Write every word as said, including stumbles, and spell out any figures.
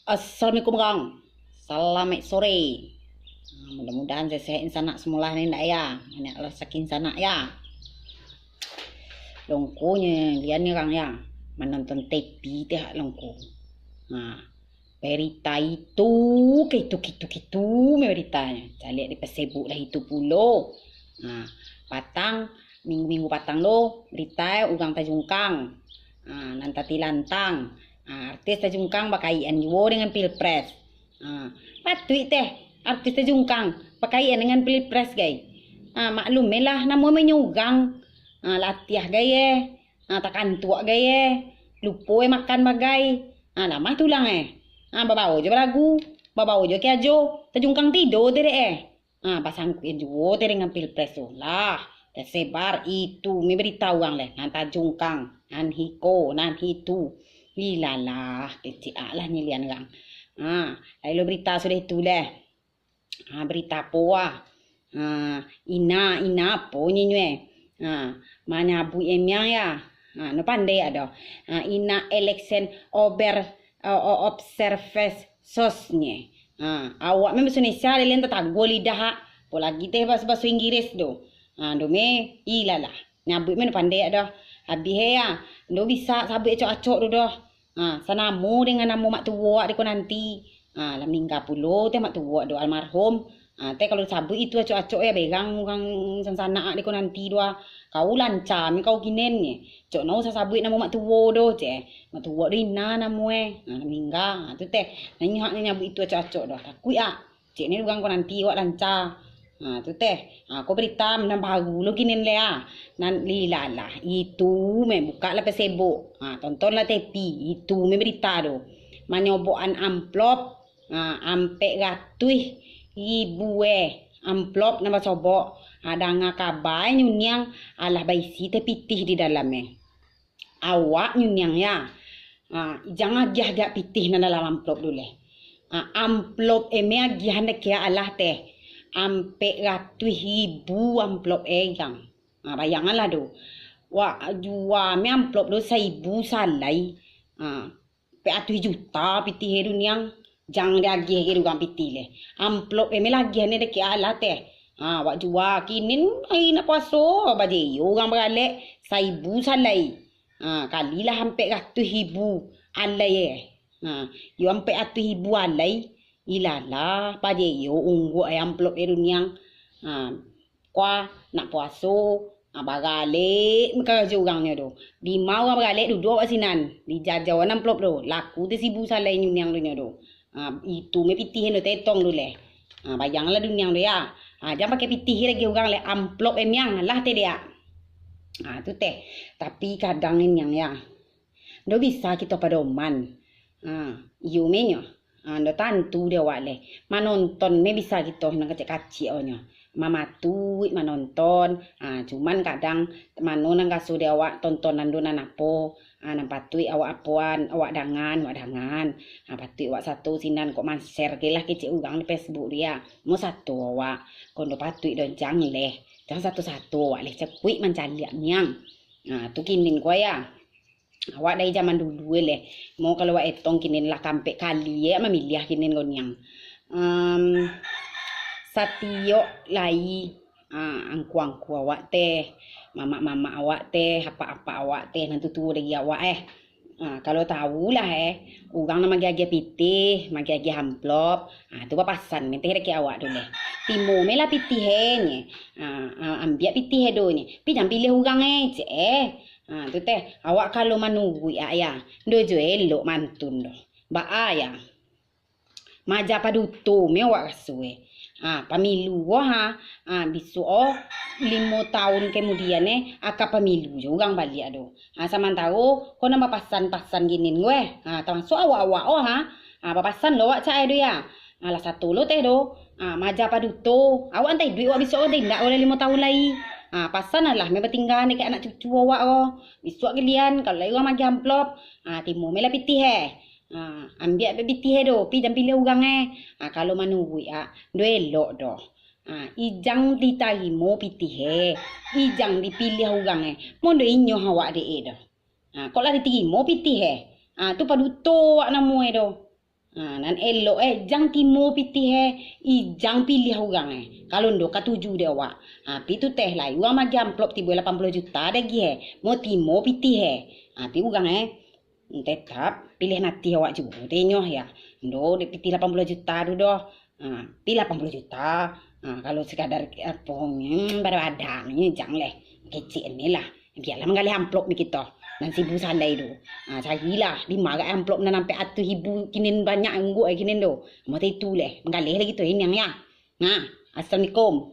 Assalamualaikum, Kang. Salamaik sore. Ah, mudah-mudahan sehat-sehat insanak samulah ni, ndak ya? Banyak rasaki insanak ya. Longkonyo lian ni, Kang, ya. Manonton T V teh longko. Nah, berita itu, kitu, kitu, kitu, me beritanyo. Caliak di Facebook lah itu pulo. Nah, patang, minggu-minggu patang lo, berita urang tajungkang. Ah, nan tatilantang. Ah, artis tajungkang bakaitan juo dengan pilpres. Ah, patuik teh, artis tajungkang bakaitan dengan pilpres gai. Ah, maklum lah, namo menyo urang. Ah, latiah gai eh. Ah, takantuak gai eh. Lupo eh makan bagai. Ah, lamah tulang eh. Ah, babao jo balagu, babao jo kiajo, tajungkang tido teh dek eh. Ah, basangkuik juo teh dengan pilpres tu. Lah, tersebar itu me berita urang leh. Nan tajungkang, nan hiko, nan hitu. Ilalah, kecek lah nyilian urang. Ah, lalu berita sudah itu leh. Ah, berita apo ah? Ah, ina, ina apo nyo eh? Ah, manyabuik emiang ya. Ah, no pandai ado. Ah, ina election over, ah, o-, observers sos nye. Ah, awak memang Indonesia dek lian tatagua lidah ah. Apo lagi teh baso-baso Inggris tu. Ah, do me, ilalah. Nyabuik me no pandai ado. Abih ya, ndo bisa sabuik acok-acok tu doh. Ha, sanamo dengan namo mak tuo dek ko nanti. Ha, lah maningga pulo teh mak tuo dek almarhum. Ha, teh kalau sabuik itu acok-acok ya berang urang sansanak dek ko nanti doh. Kau lanca me kau kinen nye. Cok no usah sabuik namo mak tuo doh, ceh. Mak tuo doh ina namo eh. Ha, lah maningga. Ha, tu teh. Nanyo hak nyabuik itu acok-acok doh. Takuik ah. Cek ni urang ko nanti awak lanca. Ha, tu teh. Ha, ko berita nan baru lo kini leh ah. Nan lilalah. Itu me buka lah Facebook. Ha, tonton lah T V. Itu me berita tu. Manyobokan amplop. Ha, ampek ratuih ribu eh. Amplop nan basobok. Ha, danga kaba nyuniang alah baisi teh pitih di dalam eh. Awak nyuniang ya. Ha, jan agiah-agiah pitih nan dalam amplop tu leh. Ha, amplop e me agiahan dek alah teh. Ampek ratuih ribu amplop e, Kang. Ha, bayanganlah tu. Wak jua me amplop tu saibu salai. Ha, ampek ratuih juta pitih e tu niang. Jan diagiah ka urang pitih leh. Amplop e me lah agiahan dek alah teh. Ha, wak jua kinin ari nak puaso, bajeyo urang baralek saibu salai. Ha, kalilah ampek ratuih ribu alai eh. Ha, yo ampek ratuih ribu alai. Ilalah, bajeyo ungguak e amplop e tu niang. Ha, kua nak puaso, ha, baralek karajo urang nyo tu. Dima urang baralek duduak awak sinan, dijajawan amplop tu. Laku tu saibu salai nyuniang tu nyo tu. Ha, itu me pitih endo tetong tu leh. Ha, bayanglah duniang tu ya. Ha, jan pakai pitih lagi urang leh, amplop e miang lah teh dia. Ha, tu teh. Tapi kadang niang ya. Ndo bisa kito padoman. Ha, iyo me nyo. Ha, ndo tantu dek awak leh. Manonton me bisa kito nan kacik-kacik awak nyo. Mamatuik manonton. Ha, cuman kadang mano nan raso dek awak tontonan tu nan apo. Ha, nan patuik awak apoan, awak dangan, awak dangan. Ha, patuik awak sato sinan kok manser ke lah kecek urang di Facebook dia. Mo sato awak, kondo patuik do jan leh. Jan sato-sato awak leh, cakuik mancaliak niang. Ha, tu kinin ko ya. Awak dari zaman dulu leh. Mo kalau awak etong kinin lah kampek kali ya mamiliah kinin ko niang. Em, satiok lai Ah, angku-angku awak teh, mamak-mamak awak teh, apak-apak awak teh, nan tuo-tuo dari awak eh. Ah, kalau tahu lah eh, urang nan magiah-giah pitih, magiah-giah amplop, ah, tu bapasan me teh dek awak tu leh. Timo me lah pitih eh nye. Ah, ah, ambiak pitih eh do nye. Pi jan pilih urang eh, cek eh. Ah, tu teh, awak kalau manuruik ah ya, ndo jo elok mantun doh. Baa ya. Maja paduto me awak raso eh. Ah, pamilu ko ha, ah, bisuak o limo taun kemudian eh, aka pamilu jo urang baliak do. Ah, samantaro ko nan bapasan-pasan kinin ko eh. Ah, tamasuak awak-awak o ha. Ah, bapasan lo awak cak eh do ya. Ah, lah sato lo teh do. Ah, maja paduto. Awak antai duit awak bisuak o teh indak oleh limo taun lai. Ah, pasan lah me batingga dek anak cucu awak ko. Bisuak gilian kalau lai urang magiah amplop. Ah, timo me lah pitih eh. Ha, ambiak bek pitih eh do, pi jan pilih urang eh. Ha, kalau manuruik ah, ndo elok doh. Ha, ijang ditarimo pitih eh, ijang dipilih urang eh. Mo ndo inyoh awak dek eh doh. Ha, kok lah ditarimo pitih eh. Ha, tu paduto awak namo eh doh. Ha, nan elok eh, jan timo pitih eh, ijang pilih urang eh. Kalau ndo katuju dek awak. Ha, pi tu teh lai, urang magiah amplop tibo lapan puluah juta dagih eh. Mo timo pitih eh. Ha, pi urang eh, tetap pilih natih awak juo tenyo ya. Ndo dek pitih lapan puluah juta tu doh. Ha, pi lapan puluah juta. Ha, kalau sekadar apo, hmm, bada-bada ni jang leh. Kecek ni lah. Bialah manggaleh amplop ni kito. Nan sibu salai tu. Ha, carilah di ma amplop nan ampek atuih ribu kinin banyak ungguk ai kinin tu. Mo itu leh. Manggaleh lagi tu iniang ya. Nah, assalamualaikum.